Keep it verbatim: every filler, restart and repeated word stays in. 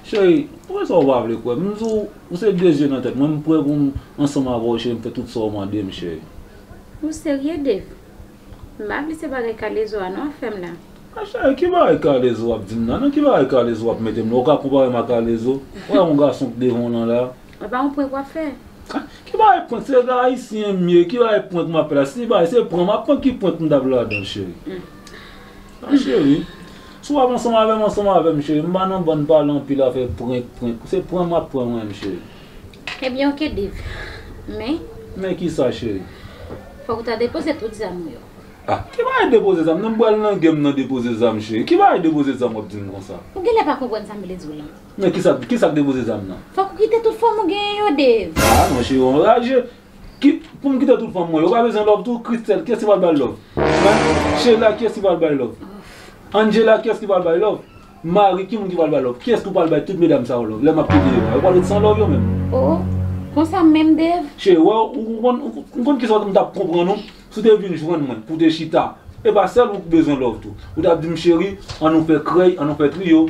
Cheri, poukisa w pa vle kwè m? M di w, ou se de zye nan tèt mwen, m prè pou m ansanm avè w, cheri, m fè tout sa w mande m, cheri. Ou serye, Dave? M pa vle se bagay kalezo a non w ap fè m la. A cheri, ki bagay kalezo w ap di m la? Nan ki bagay kalezo w ap mete m la? Ou ka konpare m a kalezo? Ou wè yon gason k devan w lan la? E pa yon prank w ap fè? Ki bagay prank? Se ayisyen m ye, ki bagay prank m ap fè la? Si bagay se prank m ap pran, ki prank m t ap ladan l, cheri? A cheri, si w ap ansanm avè m, ansanm avè m, cheri. M pa nan bann pale anpil afè prank, prank. Se prank m ap pran mwen menm, cheri. Ebyen, oke, Dave. Men Men ki sa, cheri? Fòk ou ta depoze tout zam ou yo. Ah, ki bagay depoze zam? Nan m pral nan gè m nan depoze zam, cheri. Ki bagay depoze zam w ap di m konsa? Ou genlè pa konprann sa m vle di w lan. Men ki sa, ki sa k depoze zam nan? Fòk ou kite tout fanm ou genyen yo, Dave. Ah non, cheri, w anraje. Ki, pou m kite tout fanm mwen, yo pa bezwen love tou? Christelle, kiyès ki pral bay love? Hein? Sheila, kiyès ki pral bay love? Angela, kiyès ki pral bay love? Marie, ki moun ki pral bay love? Kiyès ki pral bay tout medam sa yo love? Lè m ap kite yo a, yo pral ret san love yo menm. Oh, konsa menm, Dave? Cheri, wè, ou konn, ou konn kisa m t ap konprann ou? Si w te vin jwenn mwen, pou w te chita. E pa sèl ou k bezwen love tou. Ou t ap di m, cheri, ann nou fè krèy, ann nou fè triyo.